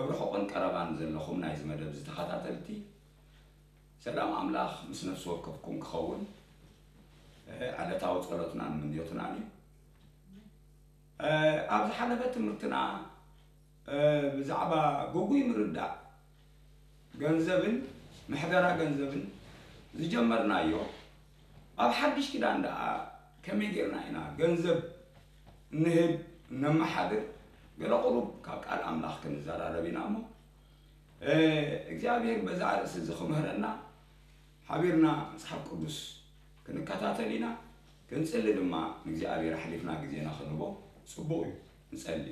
ርሑቕን ቀረባን ዘለኹም ናይዚ መደብ ዝተኸታተልቲ፣ ሰላም ኣምላኽ ምስ ነፍሲ ወከፍኩም ክኸውን፣ እ፣ ዕለታዊ ጸሎትናን ምንዮትናን እዩ። እ፣ ኣብ ዝሓለፈ ትምህርትና፣ እ፣ ብዛዕባ ግጉይ ምርዳእ ገንዘብን ምሕደራ ገንዘብን ዝጀመርናዮ፣ ኣብ ሓድሽ ኪዳን ደኣ ከመይ ጌርና ኢና ገንዘብ ንህብ፣ ነመሓድር? ገለ ቁሩብ ካብ ቃል ኣምላኽ ክንዘራረብ ኢና እሞ፣ እ፣ እግዚኣብሔር በዛ ርእሲ እዚ ክምህረና ሓቢርና መጽሓፍ ቅዱስ ክንከታተል ኢና። ክንጽሊ ድማ ንእግዚኣብሔር ኣሕሊፍና ግዜና ክንህቦ ጽቡቕ እዩ። ንጸሊ።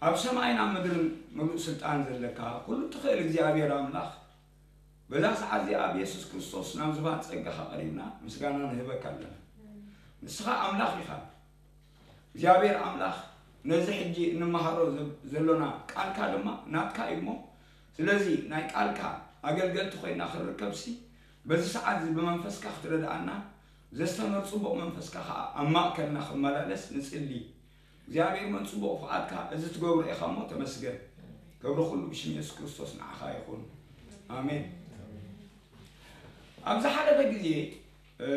ኣብ ሰማይን ኣብ ምድርን ምሉእ ስልጣን ዘለካ ኩሉ ትኽእል እግዚኣብሔር ኣምላኽ፣ በዛ ሰዓት እዚኣ ኣብ የሱስ ክርስቶስ ናብ ዝባን ጸጋኻ ቀሪብና ምስጋና ንህበካ ኣለና። ንስኻ ኣምላኽ ኢኻ። እግዚኣብሔር ኣምላኽ፣ ነዚ ሕጂ እንመሃሮ ዘ-፣ ዘሎና ቃልካ ድማ ናትካ እዩ እሞ፣ ስለዚ ናይ ቃልካ ኣገልገልቲ ኮይና ክንርከብሲ፣ በዚ ሰዓት እዚ ብመንፈስካ ክትረድኣና፣ ዘስተምር ጽቡቕ መንፈስካ ኸኣ ኣብ ማእከልና ክመላለስ ንጽሊ። እግዚኣብሔር መን ጽቡቕ ፍቓድካ እዚ ትገብሮ ኢኻ እሞ ተመስገን። ክብሪ ኩሉ ብሽም የሱስ ክርስቶስ ንዓኻ ይኹን። ኣሜን። ኣብ ዝሓለፈ ግዜ፣ እ፣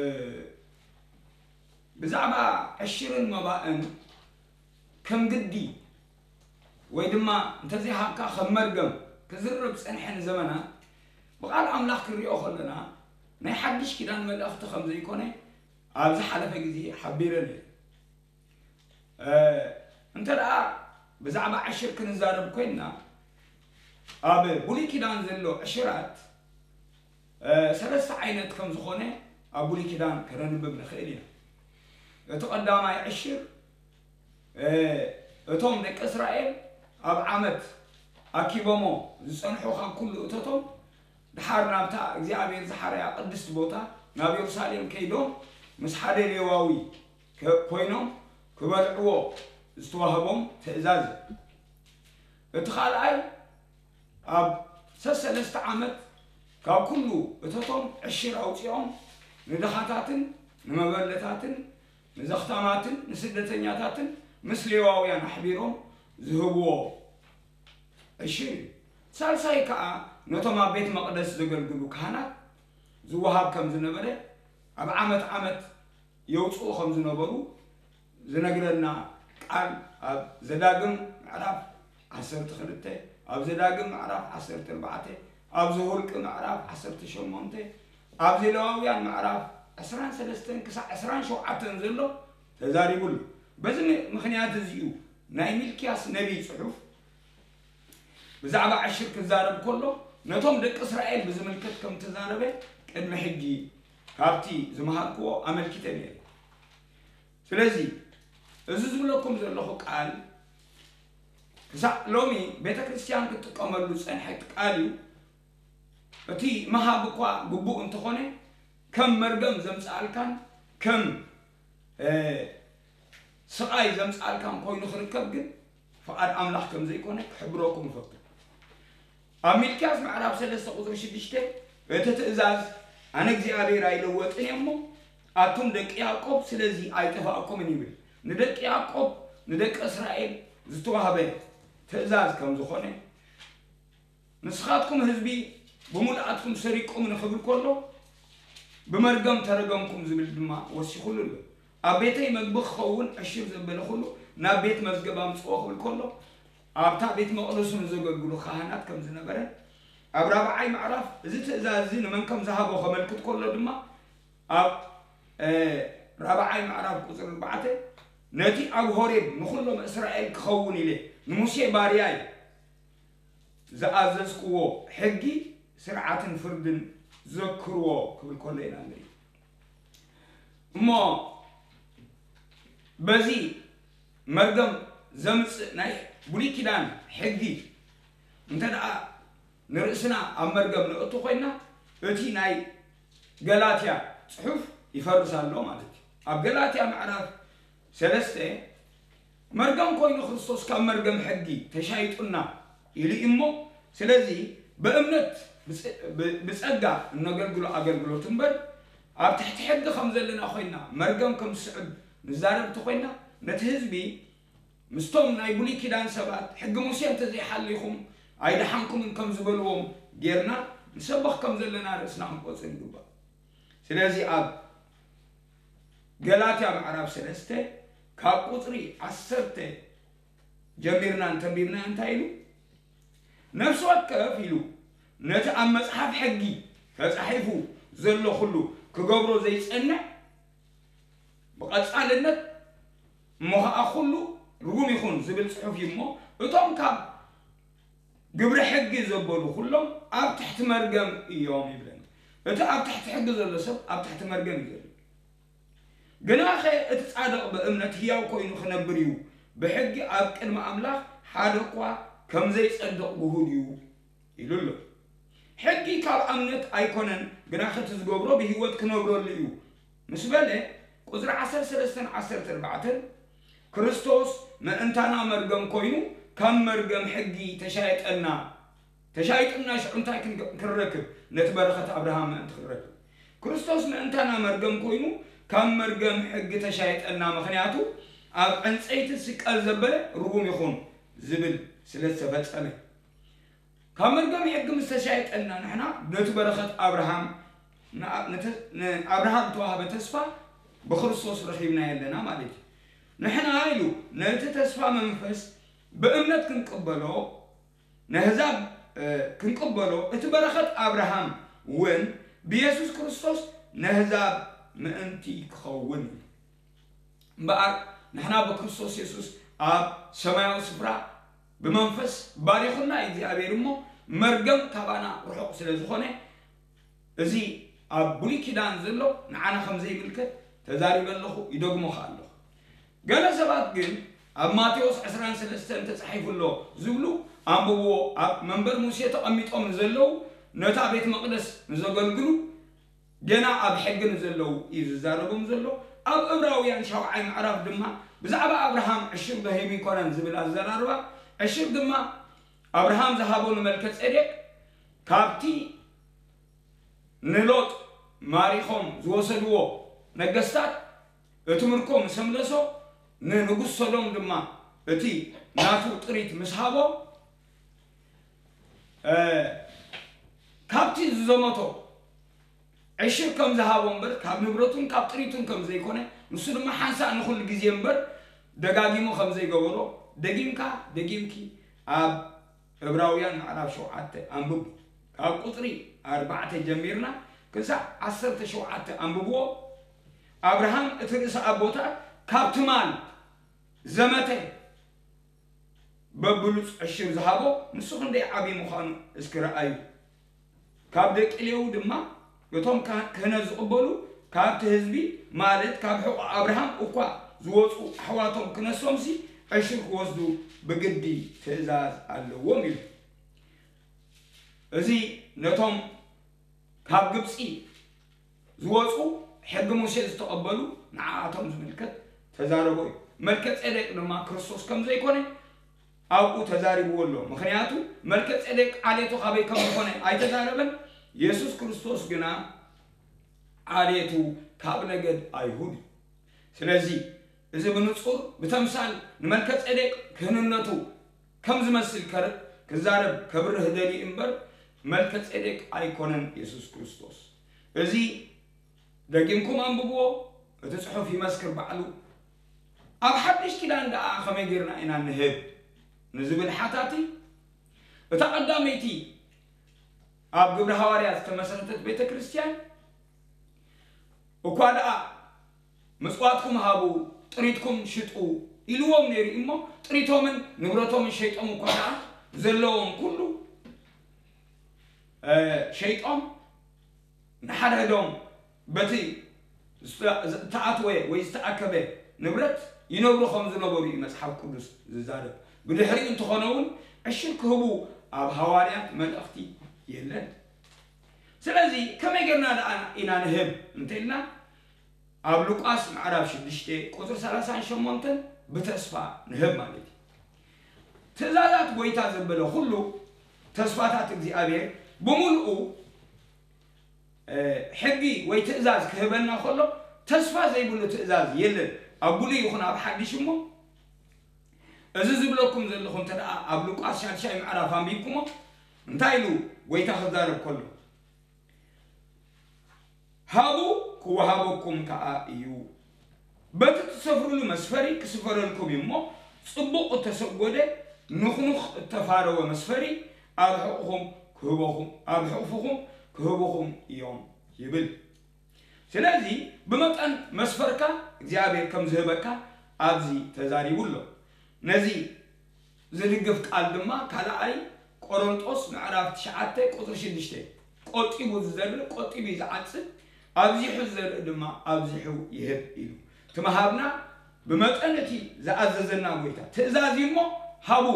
ብዛዕባ ዕሽርን መባእን ከም ግዲ ወይ ድማ እንተዘይሃብካ ከም መርገም ክዝረብ ዝጸንሐ ንዘመናት ብቓል ኣምላኽ ክንሪኦ ከለና ናይ ሓድሽ ኪዳን መልእኽቲ ከም ዘይኮነ ኣብ ዝሓለፈ ግዜ ሓቢረ ነይረ። እ፣ እንተ ደኣ ብዛዕባ ዕሽር ክንዛረብ ኮይንና፣ ኣብ ብሉይ ኪዳን ዘሎ ዕሽራት፣ እ፣ ሰለስተ ዓይነት ከም ዝኾነ ኣብ ብሉይ ኪዳን ከነንብብ ንኽእል ኢና። እቲ ቀዳማይ ዕሽር፣ እ፣ እቶም ደቂ እስራኤል ኣብ ዓመት ኣኪቦሞ ዝጸንሑ ካብ ኩሉ እቶቶም፣ ድሓር ናብታ እግዚኣብሔር ዝሓረያ ቅድስቲ ቦታ ናብ የሩሳሌም ከይዶም ምስ ሓደ ሌዋዊ ከ-፣ ኮይኖም ክበልዕዎ ዝተዋህቦም ትእዛዝ እዩ። እቲ ካልኣይ፣ ኣብ ሰሰለስተ ዓመት ካብ ኩሉ እቶቶም ዕሽር ኣውጺኦም ንድኻታትን ንመበለታትን ንዘኽታማትን ንስደተኛታትን ምስ ሌዋውያን ኣሕቢሮም ዝህብዎ ዕሽር እዩ። ሳልሳይ ከኣ ነቶም ኣብ ቤት መቕደስ ዘገልግሉ ካህናት ዝወሃብ ከም ዝነበረ፣ ኣብ ዓመት ዓመት የውጽኡ ከም ዝነበሩ ዝነግረና ቃል ኣብ ዘዳግም ምዕራፍ ዓሰርተ ክልተ፣ ኣብ ዘዳግም ምዕራፍ ዓሰርተ ኣርባዕተ፣ ኣብ ዘኍልቍ ምዕራፍ ዓሰርተ ሸሞንተ፣ ኣብ ዘሌዋውያን ምዕራፍ ዕስራን ሰለስተን ክሳዕ ዕስራን ሸውዓተን ዘሎ ተዛሪቡ ኣሎ። በዚ ም-፣ ምኽንያት እዚ እዩ ናይ ሚልክያስ ነቢይ ጽሑፍ ብዛዕባ ዕሽር ክዛረብ ከሎ፣ ነቶም ደቂ እስራኤል ብዝምልከት ከም እተዛረበ ቅድሚ ሕጂ ካብቲ ዝመሃርክዎ ኣመልኪተ ነይረ። ስለዚ፣ እዚ ዝብለኩም ዘለኹ ቃል፣ ክሳዕ ሎሚ ቤተ ክርስቲያን ክትጥቀመሉ ዝጸንሐት ቃል እዩ። እቲ ምሃብ እኳ ግቡእ እንተኾነ፣ ከም መርገም ዘምጽኣልካን ከም፣ እ፣ ስቓይ ዘምጽኣልካን ኮይኑ ክርከብ ግን፣ ፍቓድ ኣምላኽ ከም ዘይኮነ ክሕብረኩም እፈቱ። ኣብ ሚልክያስ ምዕራፍ ሰለስተ ቁጽሪ ሽዱሽተ፣ እቲ ትእዛዝ፣ "ኣነ እግዚኣብሔር ኣይለወጥን እየ እሞ፣ ኣቱም ደቂ ያዕቆብ ስለዚ ኣይጠፋእኩምን" ይብል። ንደቂ ያዕቆብ፣ ንደቂ እስራኤል ዝተዋህበ ትእዛዝ ከም ዝኾነ፣ "ንስኻትኩም ህዝቢ ብምሉኣትኩም ሰሪቁምኒ" ክብል ከሎ፣ "ብመርገም ተረገምኩም" ዝብል ድማ ወሲኹሉ ኣሎ። "ኣብ ቤተይ መግቢ ክኸውን ዕሽር ዘበለ ኩሉ ናብ ቤት መዝገብ ኣምጽኦ" ክብል ከሎ፣ ኣብታ ቤት መቕደሱ ንዘገልግሉ ካህናት ከም ዝነበረ፣ ኣብ ራብዓይ ምዕራፍ እዚ ትእዛዝ እዚ ንመን ከም ዝሃቦ ከመልክት ከሎ ድማ፣ ኣብ፣ እ፣ ራብዓይ ምዕራፍ ቁጽሪ ኣርባዕተ፣ "ነቲ ኣብ ሆሬብ ንኹሎም እስራኤል ክኸውን ኢለ ንሙሴ ባርያይ ዝኣዘዝክዎ ሕጊ፣ ስርዓትን ፍርድን ዘክርዎ" ክብል ከሎ ኢና ንርኢ። እሞ በዚ መርገም ዘምጽእ ናይ ብሉይ ኪዳን ሕጊ እንተ ደኣ ንርእስና ኣብ መርገም ነእቱ ኮይና፣ እቲ ናይ ገላትያ ጽሑፍ ይፈርስ ኣሎ ማለት እዩ። ኣብ ገላትያ ምዕራፍ ሰለስተ፣ "መርገም ኮይኑ ክርስቶስ ካብ መርገም ሕጊ ተሻይጡና" ኢሉ እዩ እሞ፣ ስለዚ ብእምነት ብጸ-፣ ብ-፣ ብጸጋ እነገልግሎ ኣገልግሎት እምበር፣ ኣብ ትሕቲ ሕጊ ከም ዘለና ኮይና፣ መርገም ከም ዝስዕብ ንዛረብ እንተኮይና፣ ነቲ ህዝቢ ምስቶም ናይ ብሉይ ኪዳን ሰባት ሕጊ ሙሴ እንተዘይሓሊኹም ኣይደሓንኩምን ከም ዝበልዎም ጌርና ንሰበኽ ከም ዘለና ርእስና ክንቆጽር ይግባእ። ስለዚ ኣብ ገላትያ ምዕራፍ ሰለስተ ካብ ቁጽሪ ዓሰርተ ጀሚርና እንተንቢብና እንታይ ኢሉ? ነፍሲ ወከፍ ኢሉ ነቲ ኣብ መጽሓፍ ሕጊ ተጻሒፉ ዘሎ ኩሉ ክገብሮ ዘይጸንዕ ብቐጻልነት እሞ ኸዓ ኩሉ ርጉም ይኹን ዝብል ጽሑፍ እዩ እሞ እቶም ካብ ግብሪ ሕጊ ዘበሉ ኩሎም ኣብ ትሕቲ መርገም እዮም ይብለና። እቲ ኣብ ትሕቲ ሕጊ ዘሎ ሰብ ኣብ ትሕቲ መርገም እዩ ዘሎ። ግናኸ እቲ ጻድቕ ብእምነት ህያው ኮይኑ ክነብር እዩ፣ ብሕጊ ኣብ ቅድሚ ኣምላኽ ሓደ እኳ ከም ዘይጸድቕ ግሁድ እዩ ኢሉ ኣሎ። ሕጊ ካብ እምነት ኣይኮነን፣ ግናኸ እቲ ዝገብሮ ብህይወት ክነብረሉ እዩ ምስ በለ፣ ቁጽሪ ዓሰርተ ሰለስተን ዓሰርተ ኣርባዕተን ክርስቶስ ምእንታና መርገም ኮይኑ ካብ መርገም ሕጊ ተሻየጠና። ተሻይጥና ሽዑ እንታይ ክን- ክንረክብ? ነቲ በረኸት ኣብርሃም ምእንቲ ክንረክብ። ክርስቶስ ምእንታና መርገም ኮይኑ ካብ መርገም ሕጊ ተሻይጠና፣ ምኽንያቱ ኣብ ዕንፀይቲ ዝስቀል ዘበለ ርጉም ይኹን ዝብል ስለ ዝተፈጸመ። ካብ መርገም ሕጊ ምስ ተሻይጠና ንሕና ነቲ በረኸት ኣብርሃም ንኣ- ንተ- ንኣብርሃም ተዋህበ ተስፋ ብክርስቶስ ረኺብና ኣለና ማለት እዩ። ንሕና ኢሉ ነቲ ተስፋ መንፈስ ብእምነት ክንቅበሎ ነህዛብ ክንቅበሎ እቲ በረኸት ኣብርሃም እውን ብየሱስ ክርስቶስ ነህዛብ ምእንቲ ክኸውን እዩ። እምበኣር ንሕና ብክርስቶስ የሱስ ኣብ ሰማያዊ ስፍራ ብመንፈስ ባሪኹና እግዚኣብሔር እሞ መርገም ካባና ርሑቕ ስለ ዝኾነ እዚ ኣብ ብሉይ ኪዳን ዘሎ ንዓና ከም ዘይምልከት ተዛሪበ ኣለኹ፣ ይደግሞ ኸኣ ኣለኹ። ገለ ሰባት ግን ኣብ ማቴዎስ ዕስራን ሰለስተን ተጻሒፉ ኣሎ ዝብሉ ኣንብብዎ። ኣብ መንበር ሙሴ ተቐሚጦም ንዘለዉ ነታ ቤት መቕደስ ንዘገልግሉ ገና ኣብ ሕጊ ንዘለዉ እዩ ዝዛረቦም ዘሎ። ኣብ እብራውያን ሻውዓይ ምዕራፍ ድማ ብዛዕባ ኣብርሃም ዕሽር ዶ ሂቡ ይኮነን ዝብል ኣዘራርባ ዕሽር ድማ ኣብርሃም ዝሃቦ ንመልከ ጼዴቅ ካብቲ ንሎጥ ማሪኾም ዝወሰድዎ ነገስታት እቲ ምርኮ ምስ ኣምለሶ ንንጉስ ሶዶም ድማ እቲ ናቱ ጥሪት ምስ ሃቦ ካብቲ ዝዘመቶ ዕሽር ከም ዝሃቦ እምበር ካብ ንብረቱን ካብ ጥሪቱን ከም ዘይኮነ ንሱ ድማ ሓንሳእ ንኹሉ ግዜ እምበር ደጋጊሙ ከም ዘይገበሮ ደጊምካ ደጊምኪ ኣብ እብራውያን ምዕራፍ ሸውዓተ ኣንብቡ። ካብ ቁፅሪ ኣርባዕተ ጀሚርና ክሳዕ ዓሰርተ ሸውዓተ ኣንብብዎ። ኣብርሃም እቲ ርእሲ ኣቦታት ካብ ትማል ዘመተ በብሉፅ ዕሽር ዝሃቦ ንሱ ክንደይ ዓብዪ ምዃኑ እስኪ ረኣዩ። ካብ ደቂ ሌዊ ድማ እቶም ክህነት ዝቕበሉ ካብቲ ህዝቢ ማለት ካብ ሕቑ ኣብርሃም እኳ ዝወፁ ኣሕዋቶም ክነሶምሲ ዕሽር ክወስዱ ብግዲ ትእዛዝ ኣለዎም ኢሉ። እዚ ነቶም ካብ ግብፂ ዝወፁ ሕጊ ሙሴ ዝተቐበሉ ንዓኣቶም ዝምልከት ተዛረቦ እዩ። መልከ ጼዴቅ ድማ ክርስቶስ ከም ዘይኮነ ኣብኡ ተዛሪብዎ ኣሎ። ምኽንያቱ መልከ ጼዴቅ ዓሌቱ ካበይ ከም ዝኾነ ኣይተዛረበን። የሱስ ክርስቶስ ግና ዓሌቱ ካብ ነገድ ኣይሁድ እዩ። ስለዚ እዚ ብንጹር ብተምሳል ንመልከ ጼዴቅ ክህንነቱ ከም ዝመስል ከር- ክዛረብ ከብርህ ደልዩ እምበር መልከ ጼዴቅ ኣይኮነን የሱስ ክርስቶስ። እዚ ደጊምኩም ኣንብብዎ፣ እቲ ጽሑፍ ይመስክር ባዕሉ። ኣብ ሓድሽ ኪዳን ደኣ ከመይ ጌርና ኢና ንህብ ንዝብል ሓታቲ እታ ቀዳመይቲ ኣብ ግብሪ ሃዋርያ ዝተመሰረተት ቤተ ክርስቲያን እኳ ደኣ ምጽዋትኩም ሃቡ ጥሪትኩም ሽጡ ኢልዎም ነይሩ እሞ ጥሪቶምን ንብረቶምን ሸይጦም እኳ ደኣ ዘለዎም ኩሉ ሸይጦም ንሓድሕዶም በቲ ዝተኣትወ ወይ ዝተኣከበ ንብረት ይነብሩ ከም ዝነበሩ እዩ መፅሓፍ ቅዱስ ዝዛረብ። ብድሕሪኡ እንተኾነ እውን ዕሽር ክህቡ ኣብ ሃዋርያት መልእኽቲ የለን። ስለዚ ከመይ ጌርና ደኣ ኢና ንህብ እንተኢልና ኣብ ሉቃስ ምዕራፍ ሽዱሽተ ቁፅሪ ሰላሳን ሸሞንተን ብተስፋ ንህብ ማለት እዩ። ትእዛዛት ጎይታ ዘበለ ኩሉ ተስፋታት እግዚኣብሔር ብምሉኡ ሕጊ ወይ ትእዛዝ ክህበና ከሎ ተስፋ ዘይብሉ ትእዛዝ የለን። ኣብ ብሉይ ይኹን ኣብ ሓድሽ እሞ እዚ ዝብለኩም ዘለኹ እንተ ደኣ ኣብ ሉቃስ ሻድሻይ ምዕራፍ ኣንቢብኩሞ፣ እንታይ ኢሉ ጎይታ ክዛረብ ከሎ? ሃቡ፣ ክወሃበኩም ከኣ እዩ። በቲ ትሰፍርሉ መስፈሪ ክስፈረልኩም እዩ እሞ፣ ጽቡቕ እተሰጎደ፣ ንኹኑኽ እተፋረወ መስፈሪ ኣብ ሕቑኹም ክህበኹም፣ ኣብ ሕቑፍኹም ክህብኹም እዮም ይብል። ስለዚ ብመጠን መስፈርካ እግዚኣብሔር ከም ዝህበካ ኣብዚ ተዛሪቡ ኣሎ። ነዚ ዝድግፍ ቃል ድማ ካልኣይ ቆሮንጦስ ምዕራፍ ትሽዓተ ቁጽሪ ሽዱሽተ፣ ቆጢቡ ዝዘርእ ቆጢቡ እዩ ዝዓጽድ፣ ኣብዚሑ ዝዘርእ ድማ ኣብዚሑ ይህብ ኢሉ። እቲ ምሃብና ብመጠን እቲ ዝኣዘዘና ጎይታ ትእዛዝ እዩ እሞ ሃቡ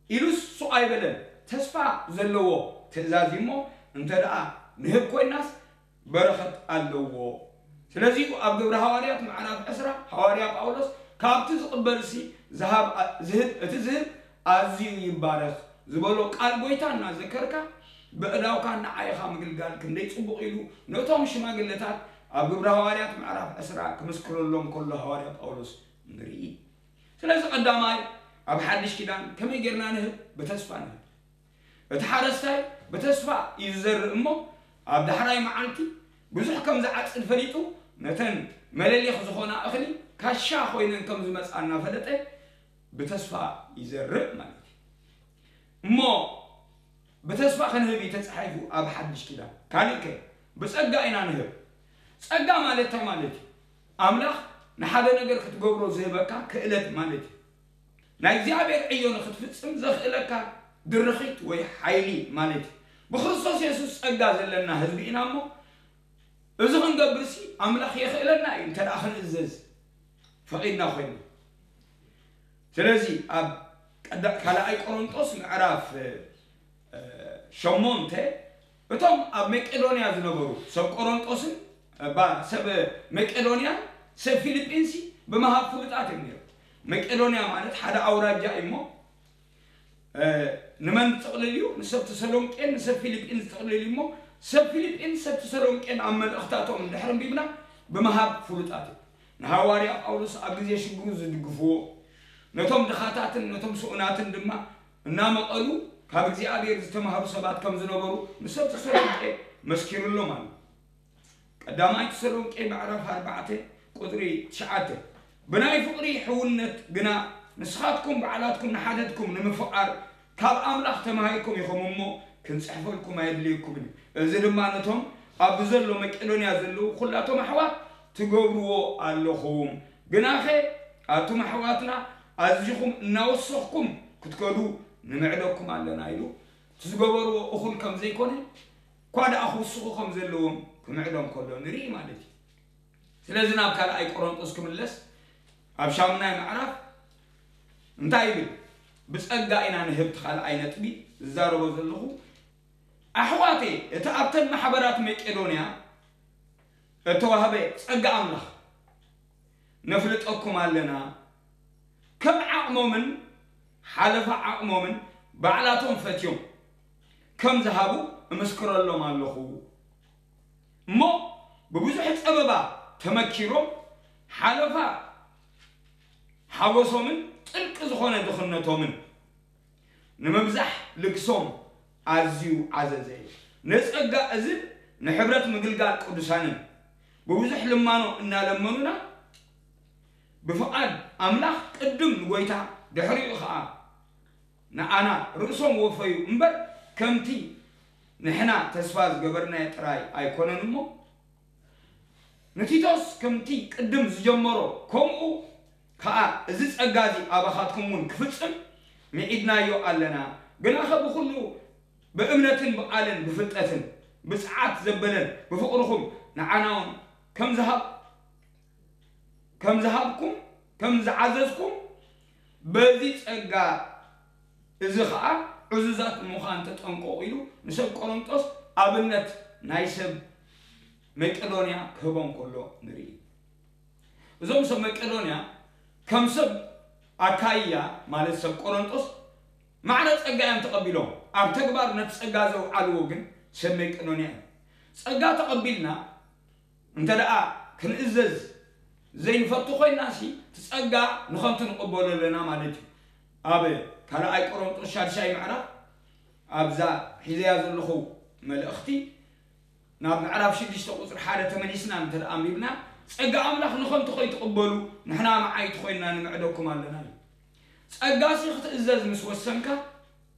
ኢሉስ ሱቕ ኣይበለን። ተስፋ ዘለዎ ትእዛዝ እዩ እሞ እንተ ደኣ ንህብ ኮይናስ በረኸት ኣለዎ። ስለዚ ኣብ ግብሪ ሃዋርያት ምዕራፍ ዕስራ ሃዋርያ ጳውሎስ ካብቲ ዝቕበልሲ ዝሃብ ዝህብ እቲ ዝህብ ኣዝዩ ይባረኽ ዝበሎ ቃል ጎይታ እናዘከርካ ብእዳውካ እናዓይኻ ምግልጋል ክንደይ ጽቡቕ ኢሉ ነቶም ሽማግለታት ኣብ ግብሪ ሃዋርያት ምዕራፍ ዕስራ ክምስክረሎም ከሎ ሃዋርያ ጳውሎስ ንርኢ። ስለዚ ቀዳማይ ኣብ ሓድሽ ኪዳን ከመይ ጌርና ንህብ? ብተስፋ ንህብ። እቲ ሓረስታይ ብተስፋ እዩ ዝዘርእ እሞ ኣብ ዳሕራይ መዓልቲ ብዙሕ ከም ዝዓጽድ ፈሊጡ ነተን መለሊኽ ዝኾና እኽሊ ካሻ ኮይነን ከም ዝመጻ እናፈለጠ ብተስፋ ይዘርእ ማለት እዩ። እሞ ብተስፋ ክንህብ እዩ ተጻሒፉ ኣብ ሓድሽ ኪዳን። ካልእ ከ ብጸጋ ኢና ንህብ። ጸጋ ማለት እንታይ ማለት እዩ? ኣምላኽ ንሓደ ነገር ክትገብሮ ዝህበካ ክእለት ማለት እዩ። ናይ እግዚኣብሔር ዕዮ ንክትፍጽም ዘኽእለካ ድርኺት ወይ ሓይሊ ማለት እዩ። ብክርስቶስ የሱስ ጸጋ ዘለና ህዝቢ ኢና እሞ እዚ ክንገብርሲ ኣምላኽ የኽእለና እዩ እንተ ደኣ ክንእዘዝ ፈቒድና ኮይና። ስለዚ ኣብ ቀዳ- ካልኣይ ቆሮንጦስ ምዕራፍ እ፣ ሸሞንተ እቶም ኣብ መቄዶንያ ዝነበሩ ሰብ ቆሮንጦስን እባ ሰብ መቄዶንያን ሰብ ፊልጲንሲ ብምሃብ ፍሉጣት እዮም ነይሮም። መቄዶንያ ማለት ሓደ ኣውራጃ እዩ እሞ እ፣ ንመን ዝጥቕልል እዩ? ንሰብ ተሰሎንቄን ንሰብ ፊልጲን ዝጥቕልል እዩ እሞ ሰብ ፊልጲን ሰብ ተሰሎንቄን ኣብ መልእኽታቶም እንድሕር ኣንቢብና ብምሃብ ፍሉጣት እዮም። ንሃዋርያ ጳውሎስ ኣብ ግዜ ሽግሩ ዝድግፍዎ ነቶም ድኻታትን ነቶም ስኡናትን ድማ እናመቐሉ ካብ እግዚኣብሔር ዝተማህሩ ሰባት ከም ዝነበሩ ንሰብ ተሰሎንቄ መስኪሩሎም ኣሎ። ቀዳማይ ተሰሎንቄ ምዕራፍ ኣርባዕተ ቁጽሪ ትሽዓተ፣ ብናይ ፍቕሪ ሕውነት ግና ንስኻትኩም ባዕላትኩም ንሓደድኩም ንምፍቓር ካብ ኣምላኽ ተማሂርኩም ኢኹም እሞ ክንጽሕፈልኩም ኣየድልየኩምን እዩ። እዚ ድማ ነቶም ኣብ ዘሎ መቄዶንያ ዘለዉ ኩላቶም ኣሕዋት ትገብርዎ ኣለኹም። ግናኸ ኣቱም ኣሕዋትና ኣዚኹም እናወሰኽኩም ክትከዱ ንምዕደኩም ኣለና ኢሉ እቲ ዝገበርዎ እኹል ከም ዘይኮነ እኳ ደኣ ክውስኹ ከም ዘለዎም ክምዕዶም ከሎ ንርኢ ማለት እዩ። ስለዚ ናብ ካልኣይ ቆሮንጦስ ክምለስ ኣብ ሻሙናይ ምዕራፍ እንታይ ይብል? ብጸጋ ኢና ንህብቲ ካልኣይ ነጥቢ ዝዛረቦ ዘለኹ ኣሕዋተይ እቲ ኣብተን ማሕበራት መቄዶንያ እተዋህበ ጸጋ ኣምላኽ ነፍልጠኩም ኣለና። ከም ዓቕሞምን ሓለፋ ዓቕሞምን ባዕላቶም ፈትዮም ከም ዝሃቡ እምስክረሎም ኣለኹ። እሞ ብብዙሕ ጸበባ ተመኪሮም ሓለፋ ሓጎሶምን ጥልቂ ዝኾነ ድኽነቶምን ንምብዛሕ ልግሶም ኣዝዩ ዓዘዘ። ነጸጋ እዝን ንሕብረት ምግልጋል ቅዱሳንን ብብዙሕ ልማኖ እናለመኑና ብፍቓድ ኣምላኽ ቅድም ንጎይታ ድሕሪኡ ኸዓ ንኣና ርእሶም ወፈዩ እምበር ከምቲ ንሕና ተስፋ ዝገበርናዮ ጥራይ ኣይኮነን እሞ ንቲቶስ ከምቲ ቅድም ዝጀመሮ ከምኡ ከኣ እዚ ጸጋ እዚ ኣባኻትኩም እውን ክፍጽም ምዒድናዮ ኣለና። ግናኸ ብኹሉ ብእምነትን ብቓልን ብፍልጠትን ብጽዓት ዘበለን ብፍቕርኹም ንዓና እውን ከም ዝሃብ ከም ዝሃብኩም ከም ዝዓዘዝኩም በዚ ጸጋ እዚ ኸኣ ዕዙዛት ንምዃን ተጠንቀቑ ኢሉ ንሰብ ቆሮንጦስ ኣብነት ናይ ሰብ መቄዶንያ ክህቦም ከሎ ንርኢ። እዞም ሰብ መቄዶንያ ከም ሰብ ኣካይያ ማለት ሰብ ቆሮንጦስ ማዕረ ጸጋ እዮም ተቐቢሎም። ኣብ ተግባር ነቲ ጸጋ ዘውዓልዎ ግን ሰብ መቄዶንያ እዮም። ጸጋ ተቐቢልና እንተ ደኣ ክንእዘዝ ዘይንፈቱ ኮይናሲ፣ እቲ ጸጋ ንኸንቱ ንቕበሎ ኣለና ማለት እዩ። ኣብ ካልኣይ ቆሮንጦስ ሻድሻይ ምዕራፍ፣ ኣብዛ ሒዘያ ዘለኹ መልእኽቲ፣ ናብ ምዕራፍ ሽዱሽተ ቁጽሪ ሓደ ተመሊስና እንተ ደኣ ኣንቢብና፣ ጸጋ ኣምላኽ ንኸንቱ ከይትቕበሉ ንሕና መዓይቲ ኮይንና ንምዕደኩም ኣለና እዩ። ጸጋሲ ክትእዘዝ ምስ ወሰንካ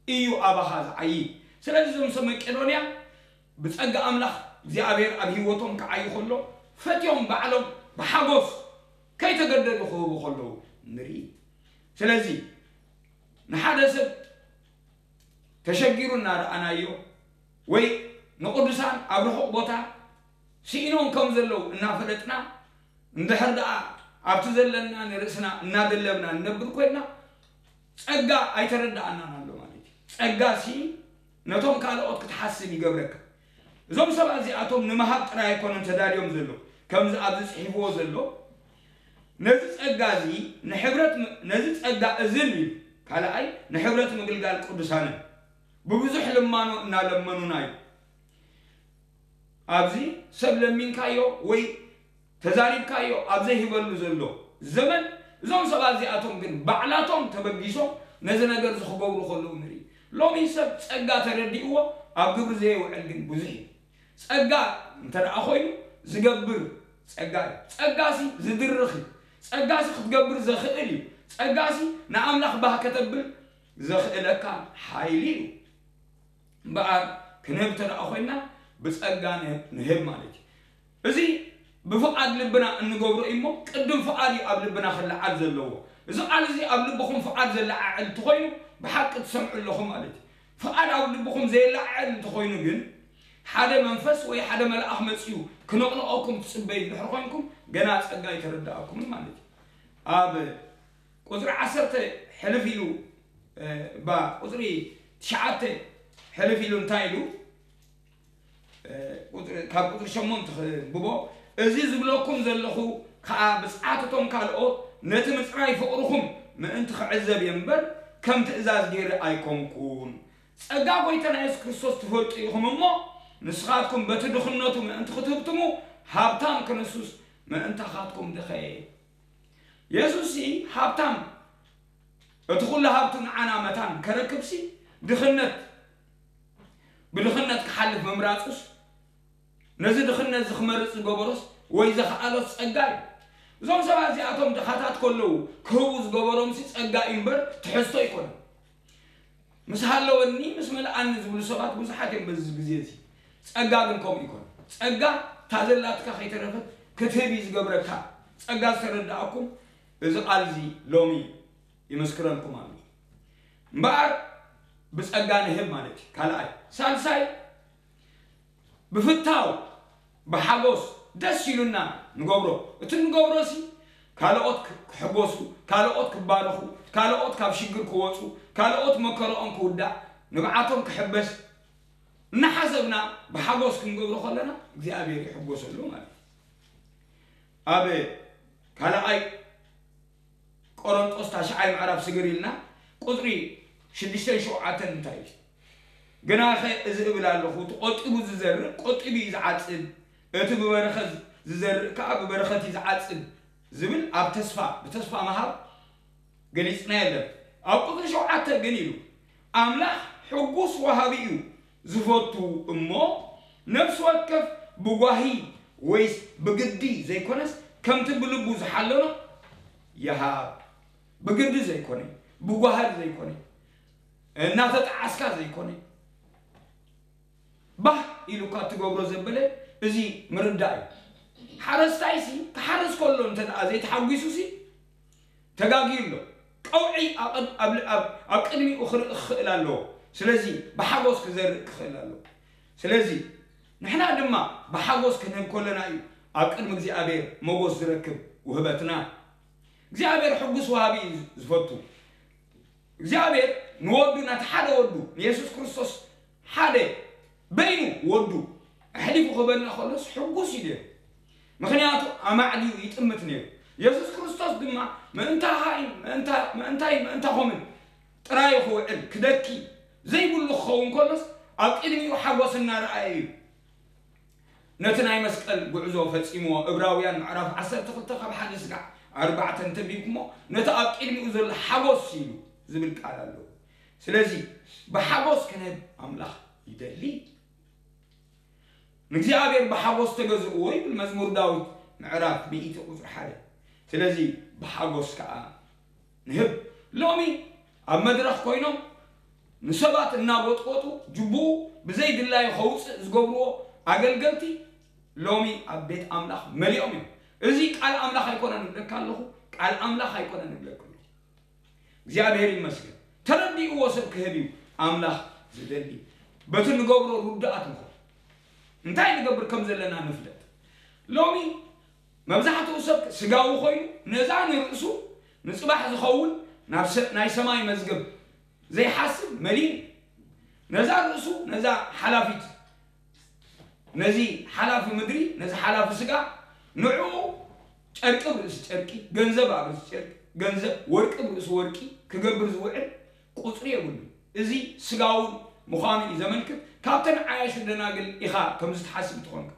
እዩ ኣባኻ ዝዓዪ። ስለዚ እዞም ሰብ መቄዶንያ ብጸጋ ኣምላኽ እግዚኣብሔር ኣብ ህይወቶም ክዓዩ ከሎ ፈትዮም ባዕሎም ብሓጎስ ከይተገደዱ ክህቡ ከለዉ ንርኢ። ስለዚ ንሓደ ሰብ ተሸጊሩ እናረኣናዮ ወይ ንቅዱሳን ኣብ ርሑቕ ቦታ ስኢኖም ከም ዘለዉ እናፈለጥና እንድሕር ደኣ ኣብቲ ዘለና ንርእስና እናደለብና ንነብር ኮይንና ጸጋ ኣይተረድኣናን ኣሎ ማለት እዩ። ጸጋሲ ነቶም ካልኦት ክትሓስብ ይገብረካ። እዞም ሰባት እዚኣቶም ንምሃብ ጥራይ ኣይኮነን ተዳልዮም ዘሎ፣ ከምዚ ኣብዚ ጽሒፍዎ ዘሎ ነዚ ጸጋ እዚ ንሕብረት ም- ነዚ ጸጋ እዝን እዩ ካልኣይ ንሕብረት ምግልጋል ቅዱሳንን ብብዙሕ ልማኖ እናለመኑና እዩ። ኣብዚ ሰብ ለሚንካዮ ወይ ተዛሪብካዮ ኣብ ዘይህበሉ ዘሎ ዘመን እዞም ሰባት እዚኣቶም ግን ባዕላቶም ተበጊሶም ነዚ ነገር እዚ ክገብሩ ከለዉ ንርኢ። ሎሚ ሰብ ጸጋ ተረዲእዎ ኣብ ግብሪ ዘየውዕል ግን ብዙሕ እዩ። ጸጋ እንተ ደኣ ኮይኑ ዝገብር ጸጋ እዩ። ጸጋሲ ዝድርኽ እዩ። ጸጋሲ ክትገብር ዘኽእል እዩ። ጸጋሲ ንኣምላኽ ባህ ከተብል ዘኽእለካ ሓይሊ እዩ። እምበኣር ክንህብ እንተ ደኣ ኮይና ብጸጋ ንህብ ማለት እዩ። እዚ ብፍቓድ ልብና እንገብሮ እዩ እሞ ቅድም ፍቓድ እዩ ኣብ ልብና ክለዓል ዘለዎ። እዚ ቃል እዚ ኣብ ልብኹም ፍቓድ ዘለዓዕል እንተኾይኑ ብሓቂ ትሰምዑ ኣለኹም ማለት እዩ። ፍቓድ ኣብ ልብኹም ዘየለዓዕል እንተኾይኑ ግን ሓደ መንፈስ ወይ ሓደ መልኣኽ መጺኡ ክነቕንቐኩም ትጽበዩ እንድሕር ኮይንኩም ገና ጸጋ ኣይተረድኣኩምን ማለት እዩ። ኣብ ቁጽሪ ዓሰርተ ሕልፍ ኢሉ እ፣ ባ ቁጽሪ ትሽዓተ ሕልፍ ኢሉ እንታይ ኢሉ ቁጽሪ- ካብ ቁጽሪ ሸሞንተ ክብቦ እዚ ዝብለኩም ዘለኹ ከኣ ብጽዓት እቶም ካልኦት ነቲ ምጽራይ ፍቕርኹም ምእንቲ ክዕዘብ እየ እምበር ከም ትእዛዝ ገይረ ኣይኮንኩን። ጸጋ ጐይታና የሱስ ክርስቶስ ትፈልጡ ኢኹም እሞ ንስኻትኩም በቲ ድኽነቱ ምእንቲ ክትህብትሙ ሃብታም ክንሱስ ምእንታኻትኩም ድኸየ። የሱስሲ ሃብታም እቲ ኩሉ ሃብቱ ንዓና መታን ከረክብሲ ድኽነት ብድኽነት ክሓልፍ ምምራጹስ ነዚ ድኽነት እዚ ክመርጽ ዝገበሮስ ወይ ዘኽኣሎስ ጸጋ እዩ። እዞም ሰባት እዚኣቶም ድኻታት ከለዉ ክህቡ ዝገበሮምሲ ጸጋ እዩ እምበር ትሕዝቶ ኣይኮነን። ምስ ሃለወኒ ምስ መልኣኒ ዝብሉ ሰባት ብዙሓት እዮም በዚ ግዜ እዚ። ጸጋ ግን ከምኡ ይኮን። ጸጋ እታ ዘላትካ ከይተረፈት ክትህብ እዩ ዝገብረካ። ጸጋ ዝተረዳኣኩም እዚ ቃል እዚ ሎሚ ይመስክረልኩም ኣሎ። እምበኣር ብጸጋ ንህብ ማለት እዩ። ካልኣይ ሳልሳይ ብፍታው ብሓጎስ ደስ ኢሉና ንገብሮ። እቲ ንገብሮ ሲ ካልኦት ክሕጎሱ፣ ካልኦት ክባረኹ፣ ካልኦት ካብ ሽግር ክወፁ፣ ካልኦት መከረኦም ክውዳእ፣ ንብዓቶም ክሕበስ እናሓሰብና ብሓጎስ ክንገብሮ ከለና እግዚኣብሔር ይሕጎሰሉ ማለት እዩ። ኣብ ካልኣይ ቆሮንጦስ ታሽዓይ ምዕራፍ ስግር ኢልና ቁፅሪ ሽዱሽተን ሸውዓተን እንታይ እዩ? ግናኸ እዚ እብል ኣለኹ፣ እቲ ቆጢቡ ዝዘርእ ቆጢቡ እዩ ዝዓጽድ፣ እቲ ብበረኸት ዝዘርእ ከኣ ብበረኸት እዩ ዝዓጽድ ዝብል ኣብ ተስፋ ብተስፋ ምሃብ ገሊጽና የለን። ኣብ ቁፅሪ ሸውዓተ ግን ኢሉ ኣምላኽ ሕጉስ ወሃቢ እዩ፣ ዝፈቱ እሞ ነፍሲ ወከፍ ብጓሂ ወይስ ብግዲ ዘይኮነስ ከምቲ ብልቡ ዝሓለኖ ይሃብ። ብግዲ ዘይኮነ፣ ብጓሂ ዘይኮነ፣ እናተጣዓስካ ዘይኮነ፣ ባህ ኢሉካ እትገብሮ ዘበለ እዚ ምርዳእ እዩ። ሓረስታይሲ ክሓርስ ከሎ እንተ ደኣ ዘይተሓጒሱሲ ተጋግዩ ኣሎ። ቀውዒ ኣቐድ- ኣብ- ኣብ- ኣብ ቅድሚኡ ክርኢ ክኽእል ኣለዎ። ስለዚ ብሓጎስ ክዘርእ ክኽእል ኣለዎ። ስለዚ ንሕና ድማ ብሓጎስ ክንህብ ከለና እዩ ኣብ ቅድሚ እግዚኣብሔር ሞጎስ ዝረክብ ውህበትና። እግዚኣብሔር ሕጉስ ወሃቢ እዩ ዝፈቱ። እግዚኣብሔር ንወዱ ነቲ ሓደ ወዱ ንየሱስ ክርስቶስ ሓደ በይኑ ወዱ ኣሕሊፉ ክበና ከሎስ ሕጉስ እዩ ነይሩ። ምኽንያቱ ኣማዕድዩ ይጥምት ነይሩ። የሱስ ክርስቶስ ድማ ምእንታኻይ ምእንታ- ምእንታይ ምእንታኹምን ጥራይ ክውዕል ክደኪ ዘይብሉ ክኸውን ከሎስ ኣብ ቅድሚኡ ሓጎስ እናረኣየ እዩ። ነቲ ናይ መስቀል ጉዕዞ ፈጺምዎ። እብራውያን ምዕራፍ ዓሰርተ ክልተ ካብ ሓደ ስጋዕ ኣርባዕተ እንተንቢብኩሞ፣ ነቲ ኣብ ቅድሚኡ ዘሎ ሓጎስ ኢሉ ዝብል ቃል ኣለዎ። ስለዚ ብሓጎስ ክንህብ ኣምላኽ ይደሊ። ንእግዚኣብሔር ብሓጎስ ተገዝእዎ ይብል መዝሙር ዳዊት ምዕራፍ ሚእቲ ቁጽሪ ሓደ። ስለዚ ብሓጎስ ከኣ ንህብ። ሎሚ ኣብ መድረኽ ኮይኖም ንሰባት እናጎጥጎጡ ጅቡኡ ብዘይ ድላዩ ከውፅእ ዝገብርዎ ኣገልገልቲ ሎሚ ኣብ ቤት ኣምላኽ መሊኦም እዮም። እዚ ቃል ኣምላኽ ኣይኮነን እብለካ ኣለኹ፣ ቃል ኣምላኽ ኣይኮነን እብለካ ኣለኹ። እግዚኣብሔር ይመስገን። ተረዲእዎ ሰብ ክህብ እዩ ኣምላኽ ዝደሊ። በቲ ንገብሮ ርዱኣት ንኾን። እንታይ ንገብር ከም ዘለና ንፍለጥ። ሎሚ መብዛሕትኡ ሰብ ስጋዊ ኮይኑ ነዛ ንርእሱ ንጽባሕ ዝኸውን ናብ ሰ-፣ ናይ ሰማይ መዝገብ ዘይሓስብ መሊን ነዛ ርእሱ ነዛ ሓላፊት ነዚ ሓላፊ ምድሪ ነዚ ሓላፊ ስጋ ንዕኡ ጨርቂ ኣብ ርእሲ ጨርቂ ገንዘብ ኣብ ርእሲ ጨርቂ ገንዘብ ወርቂ ኣብ ርእሲ ወርቂ ክገብር ዝውዕል ቁጽሪ የብሉ። እዚ ስጋውን ምዃኑ እዩ ዘመልክት። ካብተን ዓያሹ ደናግል ኢኻ ከምዚ ትሓስብ ትኾንካ።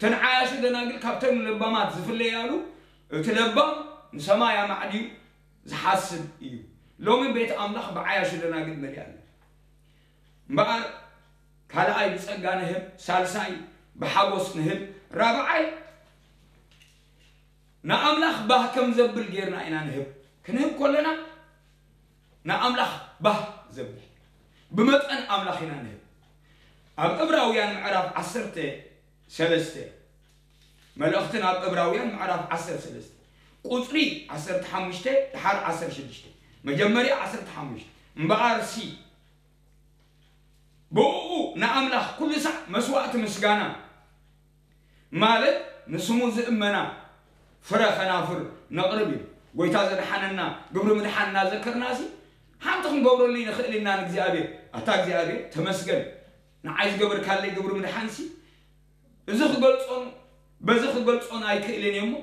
ተን ዓያሹ ደናግል ካብተን ለባማት ዝፍለያሉ እቲ ለባም ንሰማይ ኣማዕድዩ ዝሓስብ እዩ። ሎሚ ቤት ኣምላኽ ብዓያሹ ደናግል መሊኣ ኣላ። እምበኣር ካልኣይ ብጸጋ ንህብ፣ ሳልሳይ ብሓጎስ ንህብ፣ ራብዓይ ንኣምላኽ ባህ ከም ዘብል ጌርና ኢና ንህብ። ክንህብ ከለና ንኣምላኽ ባህ ዘብል ብመጠን ኣምላኽ ኢና ንህብ። ኣብ ዕብራውያን ምዕራፍ ዓሰርተ ሰለስተ መልእኽትን ኣብ ዕብራውያን ምዕራፍ ዓሰርተ ሰለስተ ቁጽሪ ዓሰርተ ሓሙሽተ ድሓር ዓሰርተ ሽዱሽተ መጀመርያ ዓሰርተ ሓሙሽተ እምበኣር ሲ ብእኡ ንኣምላኽ ኩሉ ሳዕ መስዋእቲ ምስጋና ማለት ንስሙ ዝእመና ፍረ ከናፍር ነቕርብ እዩ። ጎይታ ዘድሓነና ግብሪ ምድሓን እናዘከርና ሲ ሓንቲ ክንገብረሉ ንኽእል ኢና ንእግዚኣብሔር። ኣታ እግዚኣብሔር ተመስገን ንዓይ ዝገበርካለይ ግብሪ ምድሓን ሲ እዚ ክገልጾን በዚ ክገልጾን ኣይክእልን እየ እሞ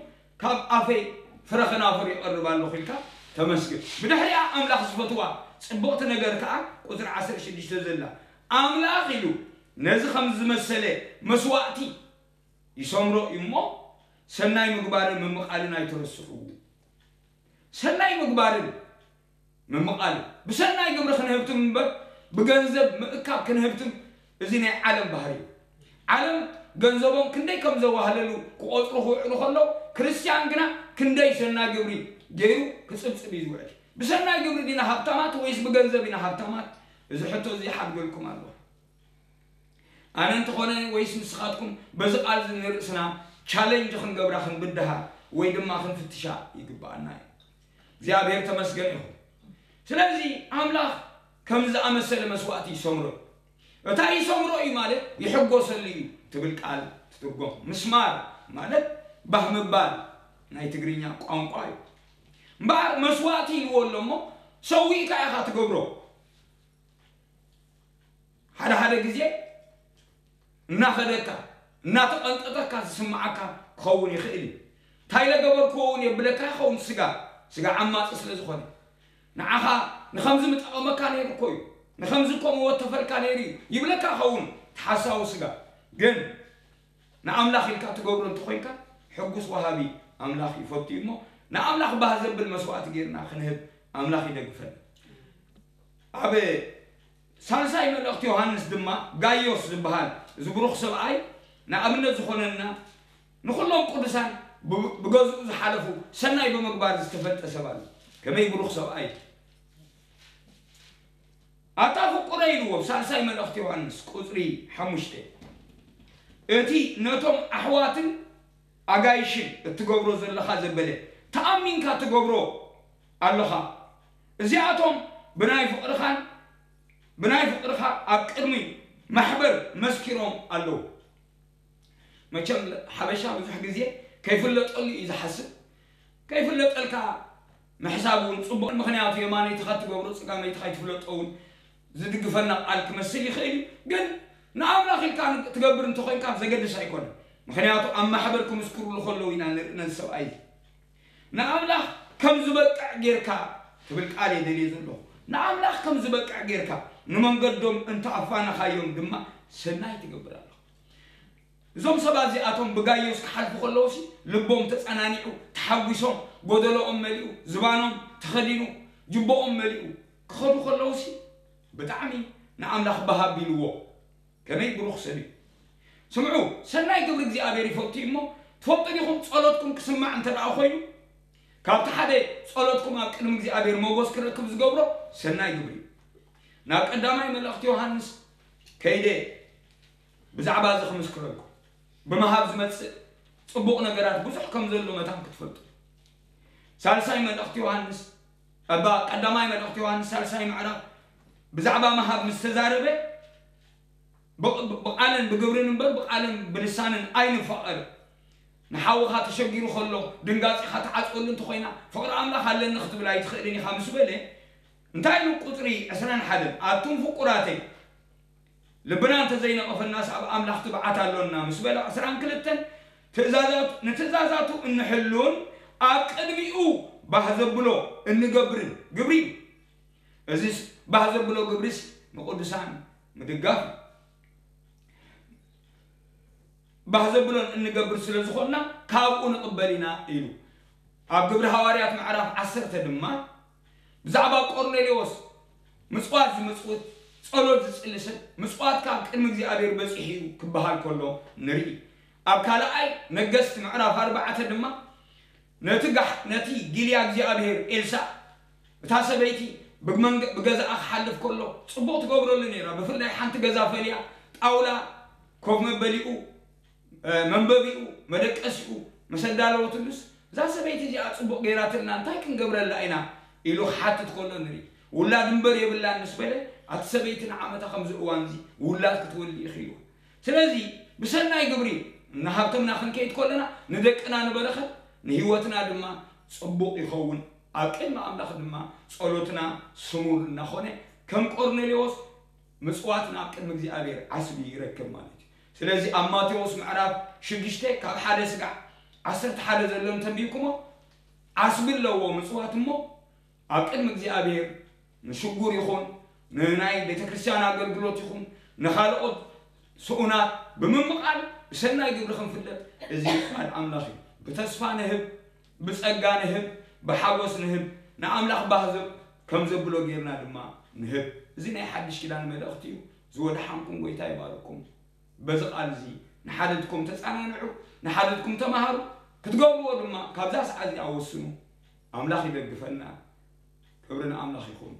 ካብ ኣፈይ ፍረ ከናፍር ይቐርብ ኣለኹ ኢልካ ተመስግን። ብድሕሪኣ ኣምላኽ ዝፈትዋ ጽብቕቲ ነገር ከኣ ቁጽሪ ዓሰርተ ሽዱሽተ ዘላ ኣምላኽ ኢሉ ነዚ ከም ዝመሰለ መስዋእቲ ይሰምሮ እዩ እሞ ሰናይ ምግባርን ምምቓልን ኣይትረስዑ። ሰናይ ምግባርን ምምቓልን ብሰናይ ግብሪ ክንህብትም እምበር ብገንዘብ ምእካብ ክንህብትም እዚ ናይ ዓለም ባህሪ እዩ። ዓለም ገንዘቦም ክንደይ ከም ዘዋህለሉ ክቆፅሩ ክውዕሉ ከለዉ ክርስቲያን ግና ክንደይ ሰናይ ግብሪ ገይሩ ክፅብፅብ እዩ ዝውዕል። ብሰናይ ግብሪ ዲና ሃብታማት ወይስ ብገንዘብ ኢና ሃብታማት? እዚ ሕቶ እዚ ይሓድገልኩም ኣለኹ። ኣነ እንተኾነ ወይስ ንስኻትኩም በዚ ቃል እዚ ንርእስና ቻለንጅ ክንገብራ ክንብድሃ ወይ ድማ ክንፍትሻ ይግብኣና እዩ። እግዚኣብሔር ተመስገን ይኹን። ስለዚ ኣምላኽ ከምዚ ዝኣመሰለ መስዋእቲ ይሰምሮ እዩ። እታ ይሰምሮ እዩ ማለት ይሕጎሰሉ እዩ ትብል ቃል ትትርጎም። ምስማር ማለት ባህ ምባል ናይ ትግርኛ ቋንቋ እዩ። እምበኣር መስዋእቲ ኢልዎ ኣሎ እሞ ሰዊእካ ኢኻ ትገብሮ። ሓደ ሓደ ግዜ እናኸደካ እናተቐንጠጠካ ዝስምዓካ ክኸውን ይኽእል እዩ። እንታይ ለገበርክዎ እውን የብለካ ይኸውን። ስጋ ስጋ ዓማፂ ስለ ዝኾነ ንዓኻ ንኸምዚ ምጠቐመካ ነይሩ እኮ እዩ፣ ንኸምዚ እኮ መወተፈልካ ነይሩ እዩ ይብለካ ይኸውን። ተሓሳዊ ስጋ ግን ንኣምላኽ ኢልካ ትገብሮ እንተኾይንካ ሕጉስ ወሃቢ ኣምላኽ ይፈቱ እዩ እሞ ንኣምላኽ ባህ ዘብል መስዋእቲ ጌርና ክንህብ ኣምላኽ ይደግፈን። ኣብ ሳልሳይ መልእኽቲ ዮሃንስ ድማ ጋዮስ ዝበሃል እዚ ብሩኽ ሰብኣይ ንኣብነት ዝኾነና ንኹሎም ቅዱሳን ብ-፣ ብገዝኡ ዝሓለፉ ሰናይ ብምግባር ዝተፈልጠ ሰብ ኣሎ። ከመይ ብሩኽ ሰብኣይ ኣታ ፍቁረ ኢልዎ ሳልሳይ መልእኽቲ ዮሃንስ ቁፅሪ ሓሙሽተ እቲ ነቶም ኣሕዋትን ኣጋይሽን እትገብሮ ዘለኻ ዘበለ ተኣሚንካ ትገብሮ ኣለኻ። እዚኣቶም ብናይ ፍቕርኻን ብናይ ፍቕርኻ ኣብ ቅድሚ ማሕበር መስኪሮም ኣለዉ። መቸም ሓበሻ ብዙሕ ግዜ ከይፍለጠሉ እዩ ዝሓስብ። ከይፍለጠልካ ምሕሳብ እውን ጽቡቕ፣ ምኽንያቱ የማነይትኻ ትገብሮ ጸጋመይትኻ ይትፍለጦ እውን ዝድግፈና ቃል ክመስል ይኽእል እዩ። ግን ንኣምላኽ ኢልካ ትገብር እንተኾይንካ ዘገድስ ኣይኮነን። ምኽንያቱ ኣብ ማሕበር ክምስክሩሉ ከለዉ ኢና ንርኢ ነዚ ሰብኣይ እዚ። ንኣምላኽ ከም ዝበቅዕ ጌርካ ትብል ቃል እየ ደልየ ዘለኹ። ንኣምላኽ ከም ዝበቅዕ ጌርካ ንመንገዶም እንተ ኣፋነኻዮም ድማ ሰናይ ትገብር ኣለኻ። እዞም ሰባት እዚኣቶም ብጋይዮስ ክሓልፉ ከለውሲ ልቦም ተጸናኒዑ፣ ተሓጒሶም፣ ጎደሎኦም መሊኡ፣ ዝባኖም ተኸዲኑ፣ ጅቦኦም መሊኡ ክኸዱ ከለውሲ ብጣዕሚ ንኣምላኽ በሃብ ኢልዎ። ከመይ ብሩኽ ሰብ እዩ። ስምዑ፣ ሰናይ ግብሪ እግዚኣብሔር ይፈቱ እዩ እሞ፣ ትፈልጡ ዲኹም? ጸሎትኩም ክስማዕ እንተ ደኣ ኮይኑ፣ ካብቲ ሓደ ጸሎትኩም ኣብ ቅድሚ እግዚኣብሔር ሞጎስ ክረክብ ዝገብሮ ሰናይ ግብሪ እዩ። ናብ ቀዳማይ መልእኽቲ ዮሃንስ ከይደ ብዛዕባ እዚ ክምስክረልኩም፣ ብምሃብ ዝመጽእ ጽቡቕ ነገራት ብዙሕ ከም ዘሎ መታን ክትፈልጡ። ሳልሳይ መልእኽቲ ዮሃንስ፣ እባ ቀዳማይ መልእኽቲ ዮሃንስ ሳልሳይ ምዕራፍ ብዛዕባ ምሃብ ምስ ተዛረበ፣ ብ-፣ ብ-፣ ብቓልን ብግብርን እምበር ብቓልን ብልሳንን ኣይንፋቐር። ንሓውኻ ተሸጊሩ ከሎ ድንጋጺኻ ትዓጽወሉ እንተኾይና፣ ፍቕሪ ኣምላኽ ኣለኒ ክትብል ኣይትኽእልን ኢኻ ምስ በለ፣ እንታይ ኢሉ ቁጽሪ ዕስራን ሓደን፣ ኣቱም ፍቁራተይ፣ ልብና እንተዘይነቐፈናስ ኣብ ኣምላኽ ትብዓት ኣሎና ምስ በለ፣ ዕስራን ክልተን ትእዛዛቱ፣ ንትእዛዛቱ እንሕሉን ኣብ ቅድሚኡ ባህ ዘብሎ እንገብርን ግብሪ እዩ። እዚስ ባህ ዘብሎ ግብሪስ ንቅዱሳን ምድጋፍ እዩ። ባህ ዘብሎን እንገብር ስለ ዝኾንና ካብኡ ንቕበል ኢና ኢሉ። ኣብ ግብሪ ሃዋርያት ምዕራፍ ዓሰርተ ድማ ብዛዕባ ቆርኔሌዎስ ምጽዋት ዝምጽውት፣ ጸሎት ዝጽሊ ሰብ፣ ምጽዋትካ ኣብ ቅድሚ እግዚኣብሔር በጺሑ እዩ ክበሃል ከሎ ንርኢ። ኣብ ካልኣይ ነገስት ምዕራፍ ኣርባዕተ ድማ ነቲ ጋሕ-፣ ነቲ ጊልያ እግዚኣብሔር ኤልሳዕ፣ እታ ሰበይቲ ብመንገ-፣ ብገዛኣ ክሓልፍ ከሎ ጽቡቕ ትገብረሉ ነይራ። ብፍላይ ሓንቲ ገዛ ፈልያ፣ ጣውላ፣ ኮፍ መበሊኡ፣ እ፣ መንበቢኡ፣ መደቀሲኡ ምስ ኣዳለወትሉስ፣ እዛ ሰበይቲ እዚኣ ጽቡቕ ገይራትልና፣ እንታይ ክንገብረላ ኢና? ኢሉ ክሓትት ከሎ ንርኢ። ውላድ እምበር የብላን ምስ በለ፣ ኣቲ ሰበይቲ ንዓመታ ከምዚ እዋንዚ ውላድ ክትወልዲ ኢኺ ኢልዋ። ስለዚ ብሰናይ ግብሪ እናሃብተምና ክንከይድ ከለና ንደቅና ንበረኸት፣ ንህይወትና ድማ ጽቡቕ ይኸውን። ኣብ ቅድሚ ኣምላኽ ድማ ጸሎትና ስሙር እናኾነ፣ ከም ቆርኔሌዎስ ምጽዋትና ኣብ ቅድሚ እግዚኣብሔር ዓስቢ ይረክብ ማለት እዩ። ስለዚ ኣብ ማቴዎስ ምዕራፍ ሽዱሽተ ካብ ሓደ ስጋዕ ዓሰርተ ሓደ ዘሎ እንተንቢብኩሞ፣ ዓስቢ ኣለዎ ምጽዋት እሞ፣ ኣብ ቅድሚ እግዚኣብሔር ንሽጉር ይኹን ንናይ ቤተ ክርስቲያን ኣገልግሎት ይኹን ንኻልኦት ስኡናት ብምምቓል ብሰናይ ግብሪ ክንፍለጥ፣ እዚ ቃል ኣምላኽ እዩ። ብተስፋ ንህብ፣ ብጸጋ ንህብ፣ ብሓጎስ ንህብ፣ ንኣምላኽ ባህ ዘብ-፣ ከም ዘብሎ ጌርና ድማ ንህብ። እዚ ናይ ሓድሽ ኪዳን መልእኽቲ እዩ። ዝወደሓንኩም ጎይታ ይባርኩም። በዚ ቃል እዚ ንሓድትኩም ተጸናንዑ፣ ንሓድትኩም ተማሃሩ፣ ክትገብርዎ ድማ ካብዛ ሰዓት እዚኣ ወስኑ። ኣምላኽ ይደግፈና። ክብሪ ንኣምላኽ ይኹን።